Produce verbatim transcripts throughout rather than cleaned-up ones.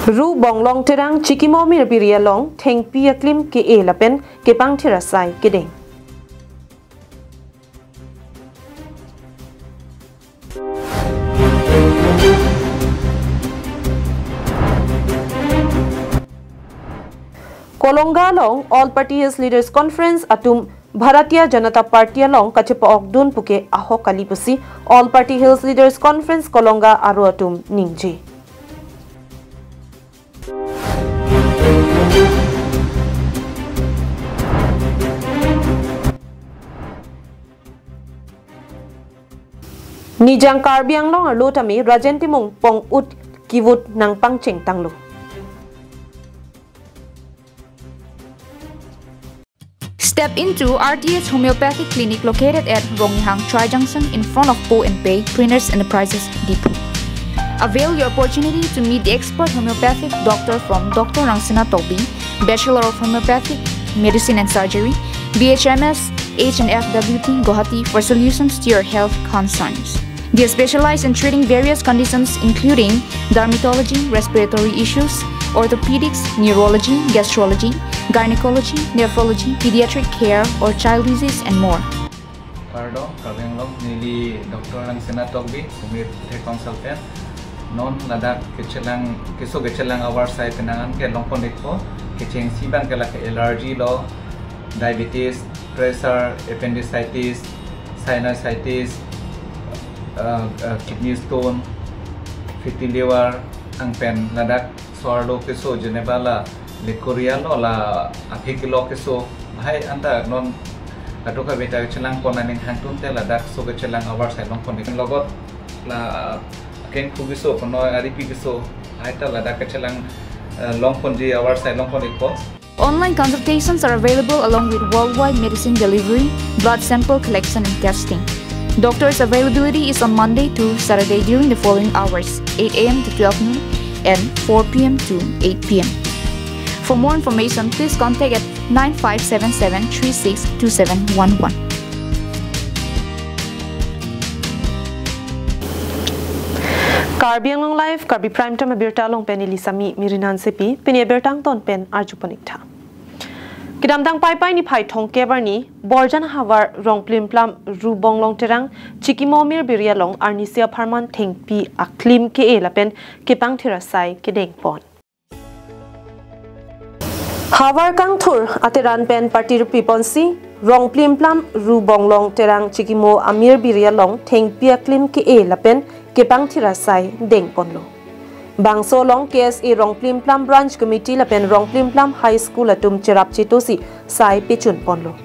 Ru Bonglong Terang Chikimo Mirbiri along thengpi aklim ke-e lapen kepangthir asai kedeng. Kolonga along All Party Hills Leaders Conference atum Bharatiya Janata Party along kachepa-okdun puke ahok kali pusi All Party Hills Leaders Conference Kolonga aro atum ningje. Nijang Karbi Anglong arlo tame Rajen Timung pong-ut kivut nangpangcheng tanglo. Step into R T H Homeopathic Clinic located at Ronghang Tri Junction in front of Po and Pei Printers Enterprises, Diphu. Avail your opportunity to meet the expert homeopathic doctor from Doctor Rangsina Tokbi, Bachelor of Homeopathic Medicine and Surgery, B H M S, H and F W T, Guwahati, for solutions to your health concerns. They specialize in treating various conditions including dermatology, respiratory issues, orthopedics, neurology, gastrology, gynecology, nephrology, pediatric care, or child disease, and more. Kardom, Karbi Anglong, neli Doctor Rangsina Tokbi, Sumit Health Consultant. Non ladak kechelang, keso kechelang avarsai penang an ke longpon-ikpo, kechengsi abang ke lake allergy lo, diabetes, pressure, appendicitis, sinusitis, uh, uh, kidney stone, fatty liver, angpen ladak so-arlo keso jeneba la leukorrhea lo, la aphi kilo keso, hai anta non atu ka beta chelangpon aning hangtun te ladak so kechelang avarsai longpon-ik. Logot la akengkhu keso, konoi aripi keso, hai ta ladak kechelang, eh, longponji avarsai longpon-ikpo. Online consultations are available along with worldwide medicine delivery, blood sample collection and testing. Doctors' availability is on Monday to Saturday during the following hours, eight A M to twelve noon and four P M to eight P M. For more information, please contact at nine five seven seven three six two seven one one. Karbi Anglong Live, Karbi Prime Time abirta along pen neli Sami Mirin Hansepi, pini abirta angton pen arjupon-ik tha. Kedamtang Paipai niphai thomkep arni, Borjan havar Rongplimplam Ru Bonglong Terang Chikimo Mirbiri along arnisi apharman thengpi aklim ke-e lapen kepangthir asai kedengpon. Havar kangthur ateran pen patirpiponsi Rongplimplam Ru Bonglong Terang Chikimo Amirbiri along thengpi aklim ke-e lapen kepangthir asai dengponlo. Bangso along K S A Rongplimplam Branch Committee lapen Rongplimplam High School atum cherap chetosi sai pechunponlo.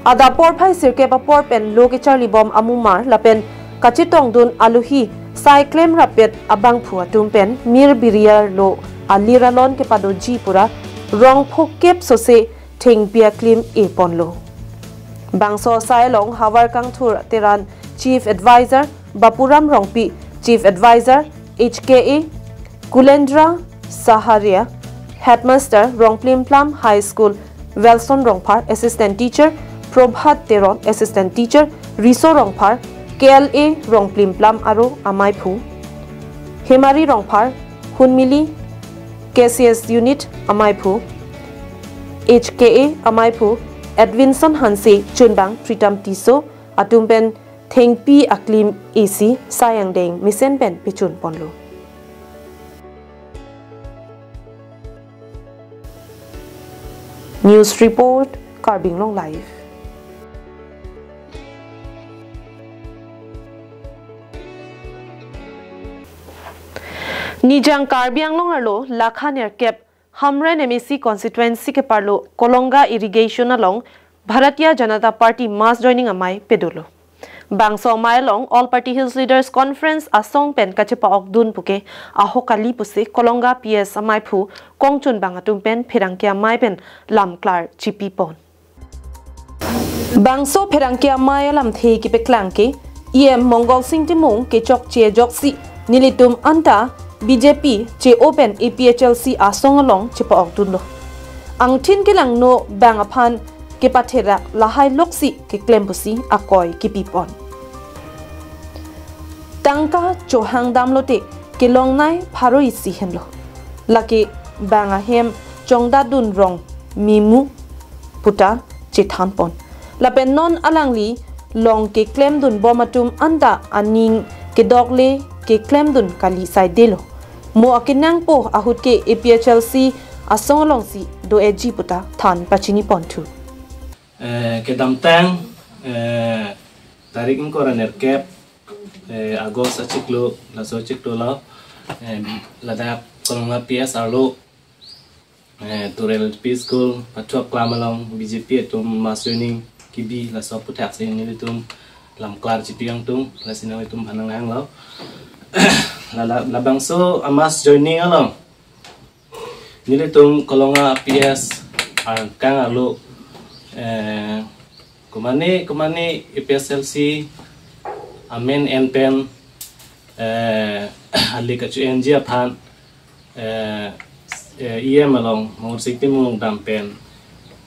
Adap porphai sirkep apor pen lo kecharlibom amumar lapen kachetongdun aluhi sai klemrappet abangphu atum pen Mirbiri arlo alir alon kepadoji pura rong phokep sose thengpi aklim eponlo. Bangso asai along havar kangthur ateran Chief Advisor Bapuram Rongpi, Chief Advisor H K A Kulendra Saharia, Headmaster Rongplimplam High School Wilson Rongphar, Assistant Teacher Probhat Teron, Assistant Teacher Riso Rongphar, K L A Rongplimplam aro amaiphu Hemari Rongphar, Hunmili K C S Unit amaiphu, H K A amaiphu Edwinson Hanse, chunbang Pritam Tisso atum pen thengpi aklim esi sai angdeng mesen pen pechunponlo. News report, Karbi Anglong Live. Nijang Karbi Anglong arlo lakha nerkep Hamren M A C constituency keparlo Kolonga Irrigation along Bharatiya Janata Party mass joining amei pedolo. Bangso amei along All Party Hills Leaders Conference asong pen kachepa-okdun puke ahok kali pusi Kolonga P S amaiphu kongchunbang atum pen pherangke amei pen lamklar chipipon. Bangso pherangke amei alamthe kepeklang ke E M Mongol Sing Timung kechokche ajoksi nelitum anta B J P che-o pen A P H L C asong along chepa-okdunlo. Angthin kelangno bang aphan kepatherak lahai loksi keklem pusi akoi kepipon. Tangka chohang damlote kelongnei pharo isi henlo. Lake bang ahem chongdadun rong memu puta chethanpon. Lapen non alangli long keklemdunbom atum anta aning kedokle keklemdun kali saidelo. Mo akenangpo ahut ke A P H L C asong alongsi do-eji puta than pachinipon thu. Eh, kedamtang, eh, tarik ingkoi ra nerkep, eh, August achiklo, laso achiklo lo, eh, ladak Kolonga P S arlo, eh, Tural L P School, pathuak klam along B J P atum mass joining kebi laso aputhaksi nelitum lamklar chipi angtung, lasi nanglitum aphan nanghanglo. Lala, labangso a-mass joining along nelitum Kolonga P S angkang arlo, eh, komane, komane A P H L C amen en pen, eh, ali kacho-enji aphan, eh, eh, E M along Morsing Timung dam pen,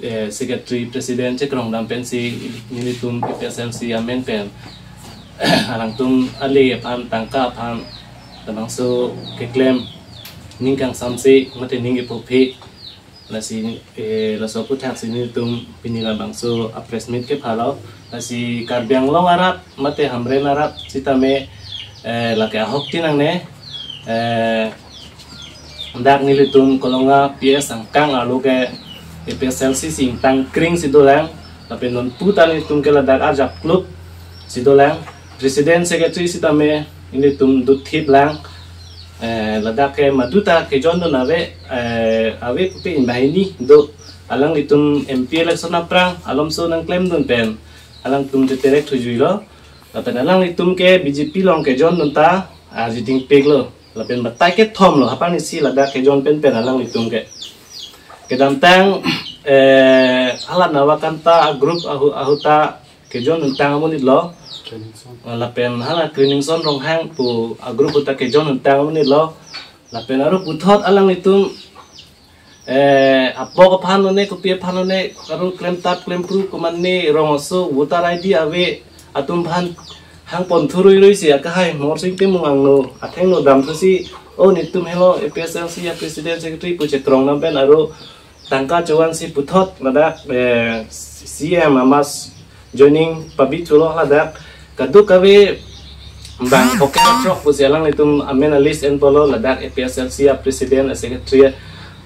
eh, secretary president chekrong dam pensi nelitum A P H L C amen pen alangtum ali aphan, tangka aphan, labangso keklem ning kangsamse mate ning ipuphi, lasi, eh, laso aputhaksi nelitum pini labangso a-press meet kephalo. Lasi Karbi Anglong arat mate Hamren arat sitame, eh, lake ahok tinangne, eh, dak nelitum Kolonga P S angkang arlo ke A P H L C si ingtang kring si dolang, lapen nonputa nelitum ke ladak arjap klub si dolang, president secretary sitame nelitum duthip lang, eh, ladak ke maduta kejondun ave, eh, ave pupe inbahini do, alanglitum M P election aphrang alomso nangklemdun pen alangtum te terek thujuilo, lapen alanglitum ke B J P along kejondun ta arjiding peklo, lapen batai kethom lo, hapang isi ladak kejon pen pen alanglitum ke. Kedamtang, eh, hala Navakanta a-group ahu, ahuta kejon untang amonit lo. Training song. Lapen hala Training Song Ronghang pu a-group uta kejon untang amonit lo. Lapen aro puthot alanglitum, eh, apok aphan one, kopi aphan one, aro klemtap klempru komane rong aso voter I D ave atum aphan hangpon thuruirui si akahai Morsing Timung angno athengno dam thusi, o netum helo A P H L C a-president secretary pu chekrong dam pen aro tangka chovan si puthot ladak, eh, C M a-mass joining pabi chulo ladak kaduk kave bang pocket chok pusi alanglitum amen a-list enpolo ladak A P H L C a-president a-secretary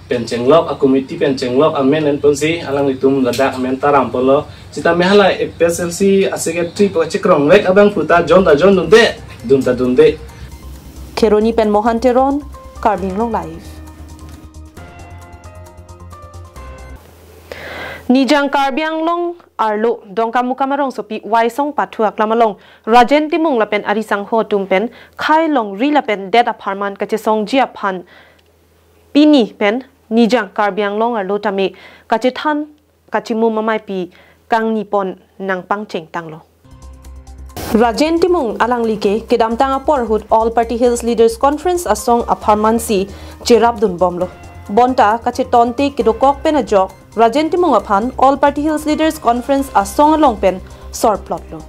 pen chenglok a-committee pen chenglok amen enponsi alanglitum ladak amen taram polo sitame hala A P H L C a-secretary pu chekrongvek abang puta jon ta jondunde, dun ta dunde. Kheroni pen Mohan Teron, Karbi Anglong Live. Nijang Karbi Anglong arlo Dongkamukam arongsopi Waisong pathu aklam along Rajen Timung lapen ari sangho atum pen khai longri lapen det apharman kachesongji aphan pini pen Nijang Karbi Anglong arlo tame kachethan kachimum ameipi kangnipon nangpangchengtanglo. Rajen Timung alangli ke kedamtang apor ahut All Party Hills Leaders Conference asong apharman si cherapdunbomlo. Bonta kachetonte kedokok pen ajok Rajen Timung aphan All Party Hills Leaders Conference asong along pen sorplotlo.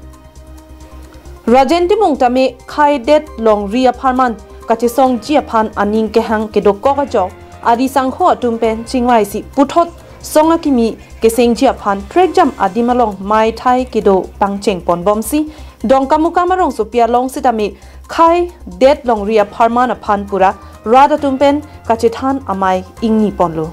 Rajen Timung tame khai det longri apharman kachesongji aphan aning kehang kedokok ajok ari sangho atum pen chingvaisi puthot song akimi kesengji aphan prekjam adim along meithai kedo pangchengponbomsi Dongkamukam arongsopi along sitame khai det longri apharman aphan pura rat atum pen kachethan amei ingniponlo.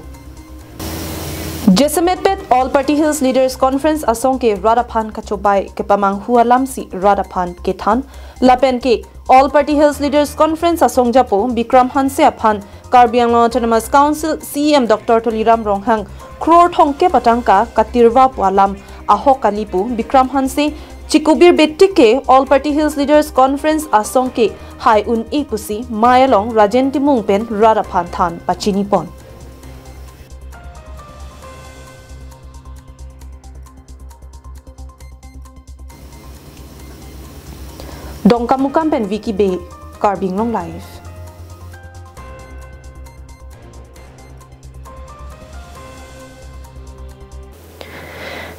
Jasemetpet All Party Hills Leaders Conference asong ke rat aphan kachobai kepamanghu alamsi rat aphan kethan lapen ke All Party Hills Leaders Conference asong japo Bikram Hanse aphan Karbi Anglong Autonomous Council C E M Doctor Tuliram Ronghang crore thomkep atangka katirva pu alam ahok kali pu Bikram Hanse chikubir betik ke All Party Hills Leaders Conference asong ke hai un-e pusi mei along Rajen Timung pen rat aphan than pachinipon. Dongkamukam pen Vicky Bey, Karbi Anglong Live.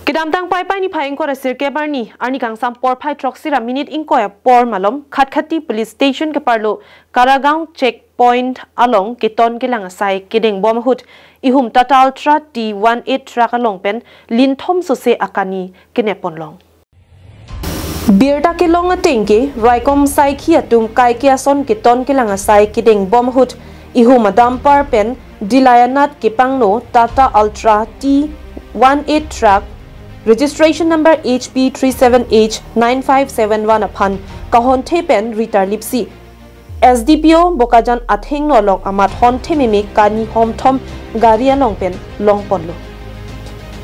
Kedamtang Paipai niphai ingkoi ra sirkep arni, arni kangsam porphai throksi ra minute ingkoi apor malom, Khatkhati Police Station keparlo Karagaon check point along keton kelang asai kedeng bom ahut ihum Tata Ultra T one eight truck along pen linthom sose akani kenep ponlong. Birta kelong ateng ke raikom saikhi atum kaike ason keton kelang asai kedeng bom ahut ihum adumper pen dilayanat kepangno Tata Ultra T one eight truck registration number H P three seven H nine five seven one aphan kahonthe pen ritar lipsi S D P O Bokajan athengno along amat honthe meme kani homthom gari along pen long ponlo.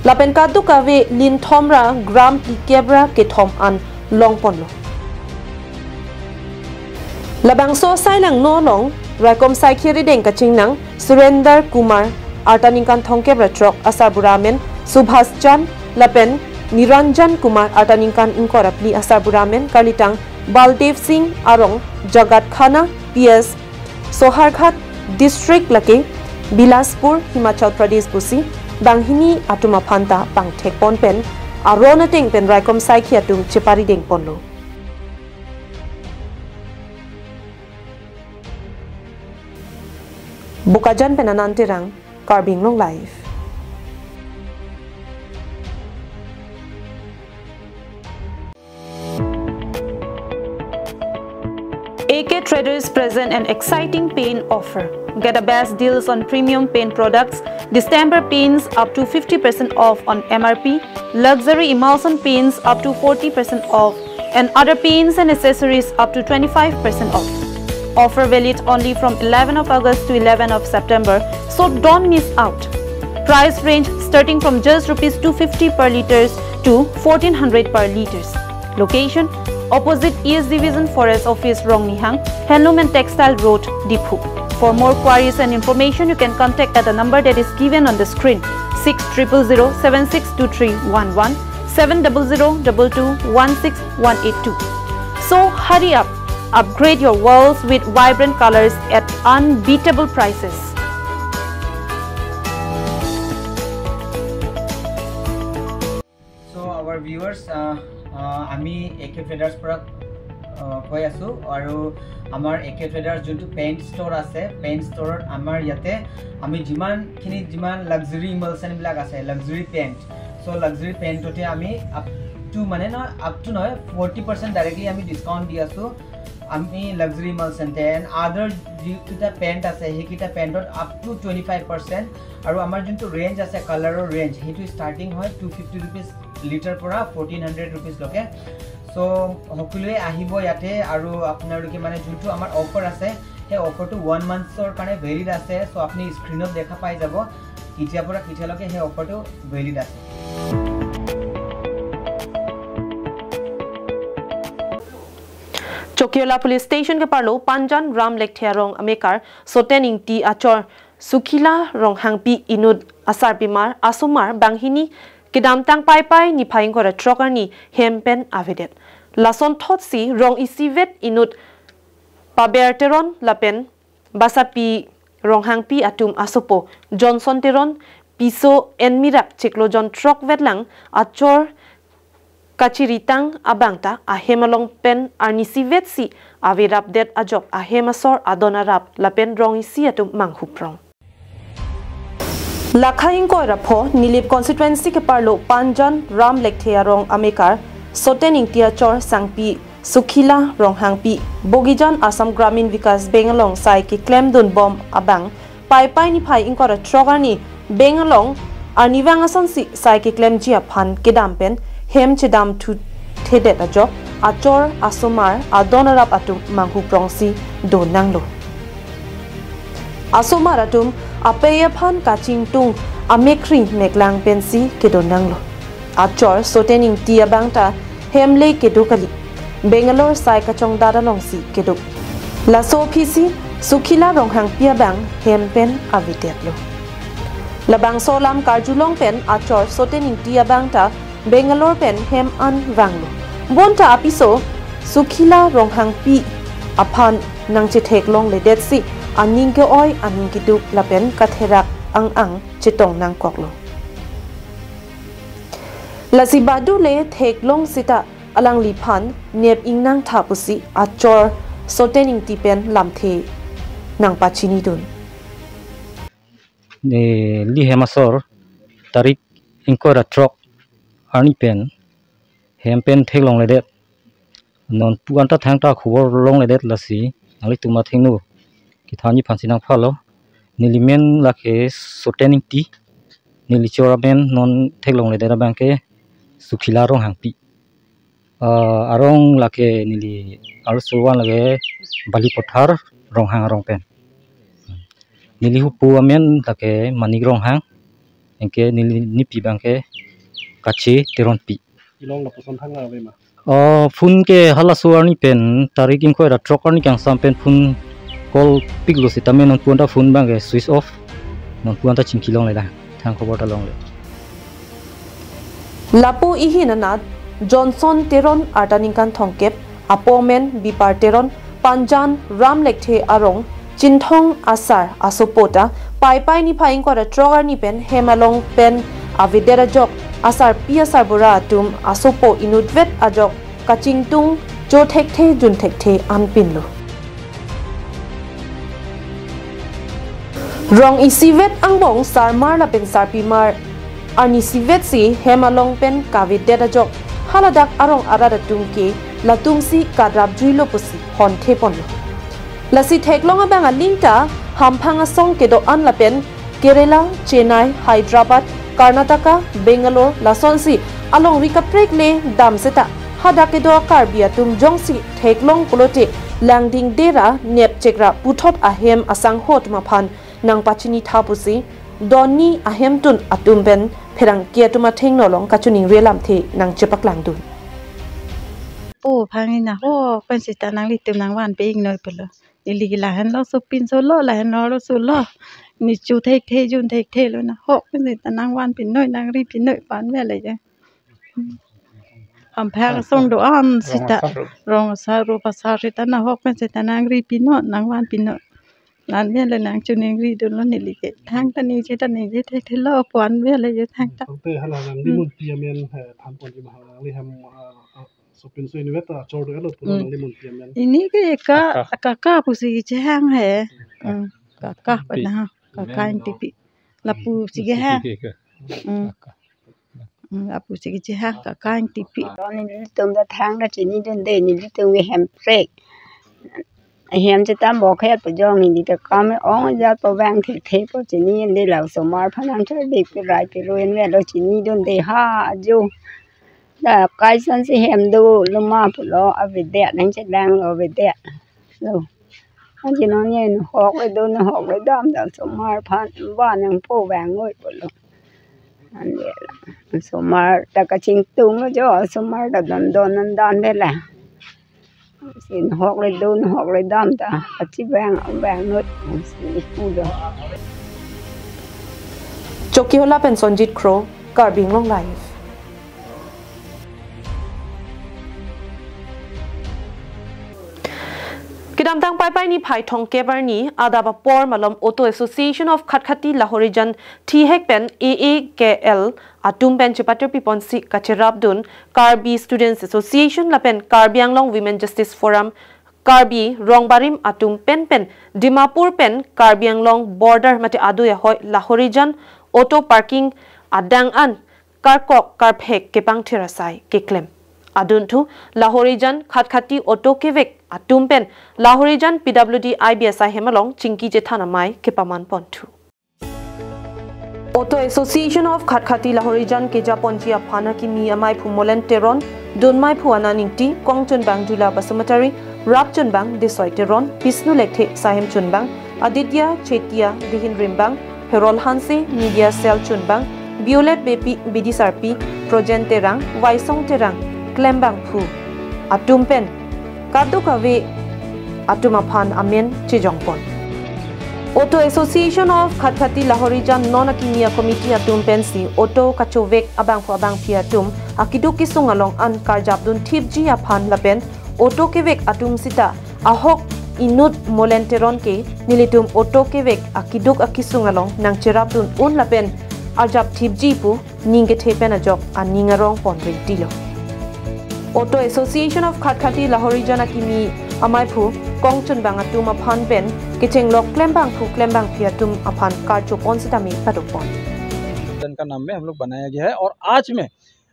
Lapen kadokave linthom ra gram phlikep ra kethom an long ponlo. Labangso asai langno along raikom saikhi arideng kachingnang Surender Kumar arta ningkan thomkep ra throk asarbura amen Subhas Chand lapen Niranjan Kumar arta ningkan ingkoi ra phli asarbura amen karlitang Baldev Singh arong Jagatkhana P S Soharghat district lake Bilaspur, Himachal Pradesh pusi banghini atum aphanta pangthek pon pen aron ateng pen raikom saikhi atum cheparideng ponlo. Bokajan pen Anand Terang, Karbi Anglong Live. A K Traders present an exciting paint offer. Get the best deals on premium paint products, distemper paints up to fifty percent off on M R P, luxury emulsion paints up to forty percent off, and other paints and accessories up to twenty-five percent off. Offer valid only from eleven of August to eleven of September, so don't miss out. Price range starting from just rupees two fifty per liters to fourteen hundred per liters. Location: opposite E S Division Forest Office, Rongnihang, Handloom and Textile Road, Diphu. For more queries and information, you can contact at the number that is given on the screen, six triple zero seven six two three one one, seven double zero double two one six one eight two. So hurry up, upgrade your walls with vibrant colors at unbeatable prices. So our viewers, আহ, আহ, আমি এ কে ট্ৰেডাৰ্ছ পৰা, আহ, কৈ আছোঁ আৰু আমাৰ এ কে ট্ৰেডাৰ্ছ যোনটো paint store আছে, পেইণ্ট ষ্ট'ৰত আমাৰ ইয়াতে আমি যিমানখিনি, যিমান লাক্সাৰী ইমালচনবিলাক আছে, লাক্সাৰী পেইণ্ট, চ' লাক্সাৰী পেইণ্টতে আমি আপ টু, মানে নহয়, আপ টু নহয়, ফৰ্টি পাৰ্চেণ্ট ডাইৰেক্টলি আমি ডিছকাউণ্ট দি আছোঁ। আমি লাক্সাৰী ইমালচনতে এণ্ড আদাৰ যিকেইটা পেইণ্ট আছে, সেইকেইটা পেইণ্টত up to twenty five percent. আৰু আমাৰ যোনটো ৰেঞ্জ আছে, কালাৰৰ ৰেঞ্জ, সেইটো ষ্টাৰ্টিং হয় টু ফিফটি ৰুপিজ লিটাৰ পৰা ফৰ্টিন হাণ্ড্ৰেড ৰুপিজলৈকে। চ' সকলোৱে আহিব ইয়াতে আৰু আপোনালোকে মানে যোনটো আমাৰ অফাৰ আছে, সেই অফাৰটো ওৱান মান্থছৰ কাৰণে ভেলিড আছে। চ' আপুনি স্ক্ৰীণত দেখা পাই যাব কেতিয়াৰ পৰা কেতিয়ালৈকে সেই অফাৰটো ভেলিড আছে। Chokiola Police Station keparlo Panjan Ram Lekthe arong amekar Soten Ingti achor Sukhila Ronghangpi inut asarpimar asomar banghini kedamtang Paipai niphai ingkoi ra throk arni hem pen avedet. Lasonthotsi rong isivet inut Paber Teron lapen Basapi Ronghangpi atum asopo Johnson Teron piso enmirak chiklo jon throk vetlang achor kachiritang abangta ahem along pen arnisi vetsi averapdet ajok ahem asor adon arap lapen rong isi atum manghuprong. Lakha ingkoi ra pho Nilip constituency keparlo Panjan Ram Lekthe arong amekar Soten Ingti achor sangpi Sukhila Ronghangpi Bogijan Assam Gramin Vikas Bank along sai keklemdun bom abang Paipai niphai ingkoi ra throk arni bank along arnivang asonsi sai keklemji aphan kedam pen hem chedam thuthedet ajok achor asomar adon arap atum manghuprongsi donanglo. Asomar atum apei aphan kachingtung amekkri meklang pensi kedonanglo. Achor Soten Ingti abangta hem le kedo kali. Bangalore sai kachongdat alongsi kedo. Laso aphisi Sukhila Ronghangpi abang hem pen avedetlo. Labangso alam karjulong pen achor Soten Ingti abangta Bangalore pen hem an vanglo. Bonta apiso Sukhila Ronghangpi aphan nangchetheklongledetsi aning ke-oi aning keduk lapen katherak ang-ang chetong nangkoklo. Lasi badu le theklong sita alangliphan nep ingnang tha pusi achor Soten Ingti pen lamthe nangpachinidun. Neli hem asor tarik ingkoi ra throk arni pen hem pen theklongledet. Non pu anta thangta khobor longledet, lasi nanglitum athengno kethanji aphansi nangphalo. Neli men lake Soten Ingti, neli chor amen non theklongledet abangke Sukhila Ronghangpi. Ah, arong lake neli arloso van lake Balipathar Ronghang arong pen. Neli hupo amen lake Manik Ronghang, anke neli nipi abangke Kache Teronpi. Ilong lapuson thang ave ma? Oh, phone ke halaso arni pen, tarik ingkoi ra throk arni kangsam pen phone call piklo sitame non pu anta phone abangke switch off. Non pu anta chingki longledet, thang khobor ta longle. Lapu ihin anat Johnson Teron arta ningkan thomkep, apo amen Bipar Teron, Panjan Ram Lekthe arong Chinthong asar asopo ta Paipai niphai ingkoi ra throk arni pen hem along pen avedet ajok asarpi asarbura atum asopo inutvet ajok kachingtung cho thekthe jun thekthe anpinlo. Rong isivet angbong sarmar lapen sarpimar arnisivet si hem along pen kavedet ajok haladak arong arat atum ke latumsi kadrapjuilo pusi honthe ponlo. Lasi theklong abang aling ta hamphang asong kedo-an lapen Kerala, Chennai, Hyderabad, Karnataka, Bangalore lasonsi alongri kaprek le dam seta hadak kedo Karbi atum jongsi theklong pulote langding dera nepchekra puthot ahem asangho atum aphan nangpachini tha pusi donni ahemtun atum pen pherangke atum athengno along kachiningri alamthe nangchepaklangdun. O phangi na ho, pen sita nanglitum nangvanpi ingnoi pulo. Neli ke lahenlo, sopinso lo, lahenlo arlosolo. Ne cho thekthe jun thekthe lo na ho, pen sita nangvanpi noi, nangripi noi, pan ave le je. Hamphang asong do-an sita, rong asar ro pasar sita na ho, pen sita nangripi noi, nangvanpi noi. Lan ave le nangchiningridunlo neli ke. Thangta ningje ta ningje thekthelo, pan ave le je thangta. Tangte hala nangli munpi amen, eh, than ponji ma, nangli hem, ah, ah, sopinso inutvet ta chor do-etlo pulo. Hmm. Nangli munpi amen. Ini ke ka, Kaka. Kaka pusi kechehang he. Kaka. Hmm. Kaka. Pi. Pi na, Kaka Ingtipi. Lapusi kehang. Kaka. Hmm. Kaka. Hmm, lapusi kechehang Kaka Ingtipi. Nelitum ta thangta chinidunde, nelitum ke hem prek. Hem sita bokhet pu jong neli ta kam ong ajat pu vang thekthe pu chinidunde, la osomar aphan nangcherdik pi rai pi ruen avelo chinidunde ha ajo. Dak kaisan si hem dolo ma pulo, avedet nangchedanglo, avedetlo. Anke non ye nahok le do, nahok le dam ta osomar aphan ba nangpo vang noi pulo. Anke la osomar ta kachingtunglo jo, osomar ta don don an dan le la. Si nahok le do, nahok le dam ta kachevang vang noi si pulo. Chokihola pen Sonjit Kro, Karbi Anglong Live. Kedamtang Paipai niphai thomkep arni adap apor malom Auto Association of Khatkhati Lahorijan thihek pen A A K L atum pen chepatirpi ponsi kacherapdun Karbi Students Association lapen Karbi Anglong Women Justice Forum, Karbi Rongbarim atum pen pen Dimapur pen Karbi Anglong border mate adui ahoi Lahorijan auto parking adang an karkok karphek kepangthir asai keklem. Adunthu Lahorijan Khatkhati auto kevek atum pen Lahorijan P W D I B S I hem along chingki chethan amei kepaman ponthu. Auto Association of Khatkhati Lahorijan keja ponji aphan akimi amaiphu Molen Teron, dunmaiphu Anan Ingti, kongchunbang Dula Basumatary, rapchunbang Desoi Teron, Bishnu Lekthe, saihem chunbang Aditya Chetia, bihin rimbang Herol Hanse, media cell chunbang Violet Beypi, bidi sarpi Projen Terang, Waisong Terang, klembangphu atum pen kadokave atum aphan amen chejongpon. Auto Association of Khatkhati Lahorijan non akimi a-committee atum pensi auto kachovek abangphu abangphi atum akeduk kesung along an karjapdun thipji aphan lapen auto kevek atum sita ahok inut Molen Teron ke nelitum auto kevek akeduk akesung along nangcherapdun un lapen arjapthipji pu ning kethe pen ajok aning arong pon ringtilo. Auto Association of Khatkhati Lahorijan akimi amaiphu kongchunbang atum aphan pen kechenglok klembangphu klembangphi atum aphan karchopon sitame padopon. जन का नाम में हम लोग बनाया गया है। और आज में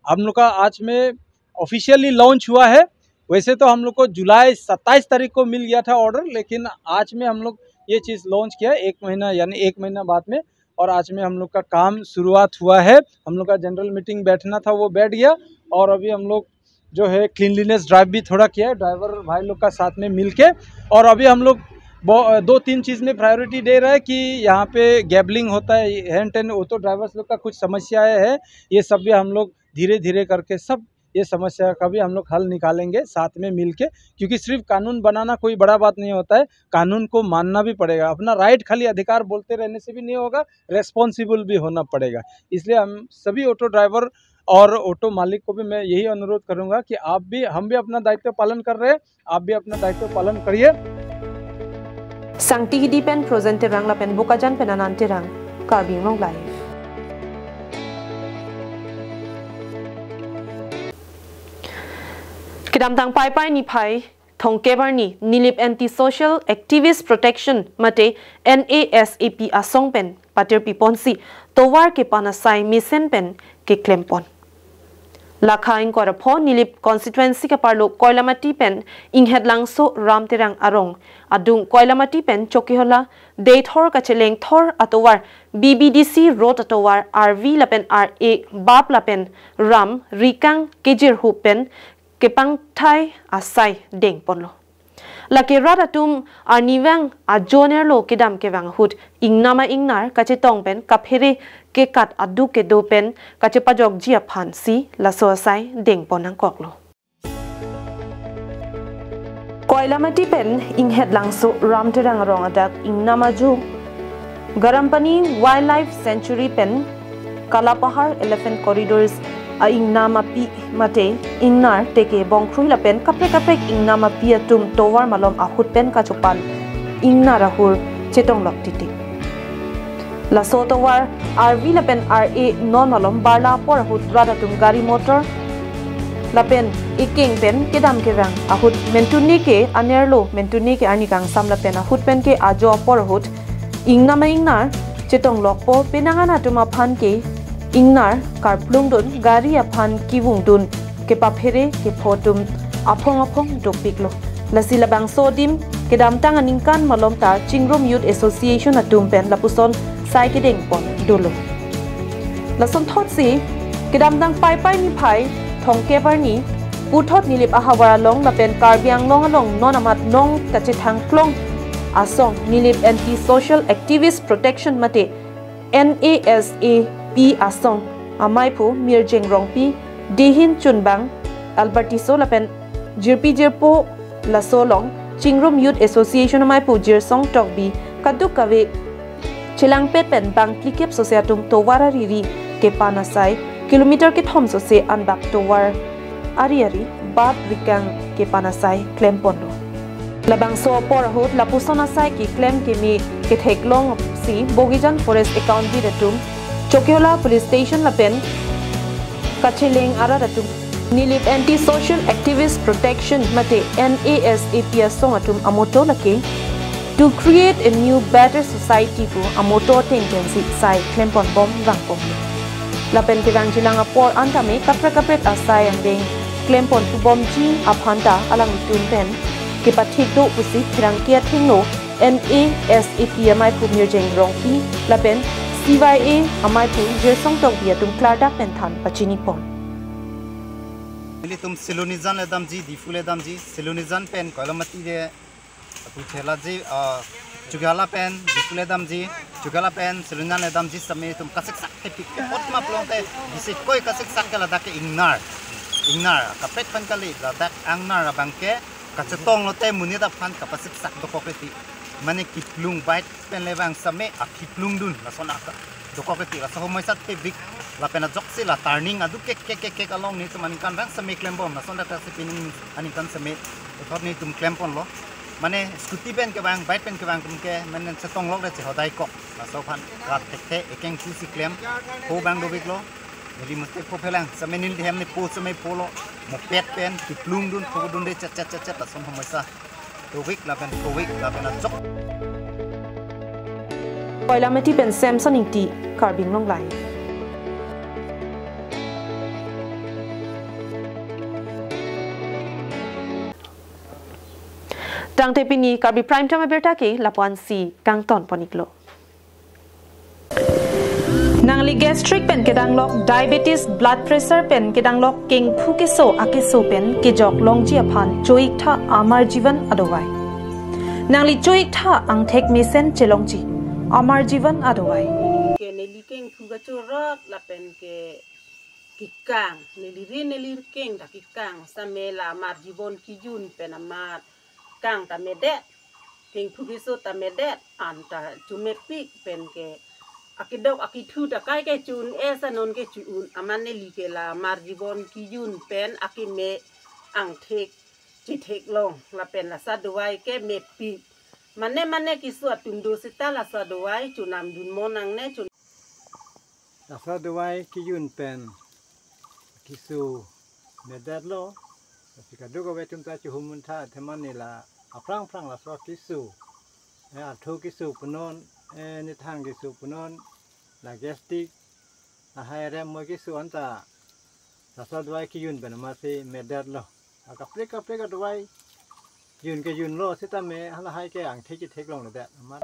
हम लोग का आज में ऑफिशियली लॉन्च हुआ है। वैसे तो हम लोग को जुलाई सत्ताईस तारीख को मिल गया था ऑर्डर, लेकिन आज में हम लोग ये चीज़ लॉन्च किया है, एक महीना, यानी एक महीना बाद में। और आज में हम लोग का काम शुरुआत हुआ है। हम लोग का जनरल मीटिंग बैठना था, वो बैठ गया। और अभी हम लोग जो है क्लीनलीनेस ड्राइव भी थोड़ा किया है ड्राइवर भाई लोग का साथ में मिलके। और अभी हम लोग ब- दो तीन चीज़ में प्रायोरिटी दे रहा है कि यहाँ पे गैबलिंग होता है, हैंड टेन, वो तो ड्राइवर्स लोग का कुछ समस्याएं है, ये सब भी हम लोग धीरे धीरे करके सब ये समस्या का भी हम लोग हल निकालेंगे साथ में मिलके। क्योंकि सिर्फ कानून बनाना कोई बड़ा बात नहीं होता है, कानून को मानना भी पड़ेगा। अपना राइट, खाली अधिकार बोलते रहने से भी नहीं होगा, रेस्पॉन्सिबल भी होना पड़ेगा। इसलिए हम सभी ऑटो ड्राइवर और ऑटो मालिक को भी मैं यही अनुरोध करूंगा कि आप भी, हम भी अपना दायित्व पालन कर रहे हैं, आप भी अपना दायित्व पालन करिए। Sangti Hidi pen Frozen Terang lapen Bokajan pen Anand Terang, Karbi Anglong Live. Kedamtang Paipai niphai thongkep arni Nilip Anti Social Activist Protection mate N A S A P asong pen patirpiponsi tovar kepan asai mesen pen keklempon. Lakha ingkoi ra pho Nilip constituency kaparlo Koilamati pen Inghet Langso Ram Terang arong adung Koilamati pen Chokihola Deithor kacheleng thor atovar B B D C road atovar R V lapen R A bap lapen ram rikang kejirhup pen kepangthai asai dengponlo. Lake rat atum arnivang ajonerlo kedam kevang ahut ingnama ingnar kachetong pen kaphere kekat aduk kedo pen kachepajokji aphansi laso asai dengpon nangkoklo. Koilamati pen Inghet Langso Ram Terang arong adak ingnam ajo Garampani Wildlife Sanctuary pen Kalapahar Elephant Corridors a ingnam api mate ingnar teke bongkrui lapen kaprek kaprek ingnam api atum tovar malom ahut pen kachopan ingnar ahur chetonglok titi. Laso tovar R V lapen R A non malom barla apor ahut rat atum gari motor lapen ikeng pen kedam kevang ahut mentune ke anerlo mentune ke arni kangsam lapen ahut pen ke ajo apor ahut ingnam ingnar chetonglokpo penang an atum aphan ke ingnar karplungdun gari aphan kivungdun kepaphere kepho atum aphong aphong dopiklo. Lasi labangso adim kedamtang aningkan malom ta Chingrum Youth Association atum pen lapuson sai kedengpon dolo. Lasonthotsi kedamtang Paipai niphai thongkep arni puthot Nilip ahavar along lapen Karbi Anglong along non amat nong kachethangklong asong Nilip Anti Social Activist Protection mate N A S A P asong amaiphu Mirjeng Rongpi, Dihin Chunbang, Albert Tisso lapen jirpi jirpo laso along Chingrum Youth Association amaiphu Jirsong Tokbi kaduk kave chelangpet pen bang phlikep sose atum tovar ariri kepan asai kilometer kethom sose anbak tovar ari ari bap rikang kepan asai klemponlo. Labangso apor ahut lapuson asai keklem keme ketheklongsi Bogijan Forest Account Beat atum Chokihola Police Station lapen kacheleng arat atum Nilip Anti Social Activist Protection mate N A S A P asong atum amoto lake To Create a New Better Society pu amoto ateng pensi sai klempon bom vangpon. Lapen kevangjilang apor an tame kaprek kaprek asai angdeng klempon pubomji aphan ta alanglitum pen kepathik do pusi pherangke athengno N A S A P amaiphu Mirjeng Rongpi lapen C Y A amaiphu Jirsong Tokbi atum klardak pen than pachinipon. Nelitum Silonijan le damji, Diphu le damji, Silonijan pen Koilamati le apu thela ji, ah, Chokihola pen Diphu le damji, Chokihola pen Silonijan le damji sitame itum kasiksak thepik ke pot ma pulote bisi koi kasiksak ke ladak ke ingnar. Ingnar, kaprek pen kali ladak ingnar abang ke kachetong lote monit aphan kapasiksak dokok reti. Mane kiplung bike pen le vang sitame akiplungdun lason aka dokok reti, laso homoisa thepik lapen ajoksi la turning aduk kek kek kek kek along nelitum aningkan vang sitame klembom, lason dak si pining aningkan sitame puthot nelitum klemponlo. Mane scooty pen kevang, bike pen kevang atum ke mane chetonglok le chehodaikok. Laso aphan rat thekthe ekeng pusi klem ho abang dopiklo. Neli muste pho phelang sitame neli hem ne po sitame polo. Moped pen kiplungdun phodunde chet chet chet chet lason homoisa Covid lapen covid lapen achok. Koilamati pen Samson Ingti, Karbi Anglong Live. Tangte pini Karbi Prime Time abirta ke lapu-ansi kangton pon-iklo. Nangli gastric pen kedanglok, diabetes, blood pressure pen kedanglok, kengphu keso akeso pen kejok longji aphan cho-iktha Amar Jeevan adawai. Nangli cho-iktha angthek mesen chelongji Amar Jeevan adawai. Ke neli kengphu kachorot lapen ke kekang, neli ri neli keng ta kekang, same la Amar Jeevan kejun pen amat kang ta medet, kengphu keso ta medet, an ta chomepik pen ke akedok akethu ta kai ke cho-un-e, sa non ke cho-un, amat neli ke la Amar Jeevan kejun pen akeme angthek chetheklong lapen laso adawai ke mepik. Mane mane keso atum do seta laso adawai chonamdun mo nangne chon. Laso adawai kejun pen keso medetlo. Lasi kadokave atum ta chihum muntha, athema neli la aphrang aphrang laso keso, eh, athu keso punon, eh, nithang keso punon, la gastric, lahai rem moi keso anta laso adawai kejun pen amatsi medetlo. Akaprek kaprek adawai jun kejunlo, sitame halahai ke angthek chetheklongledet amat.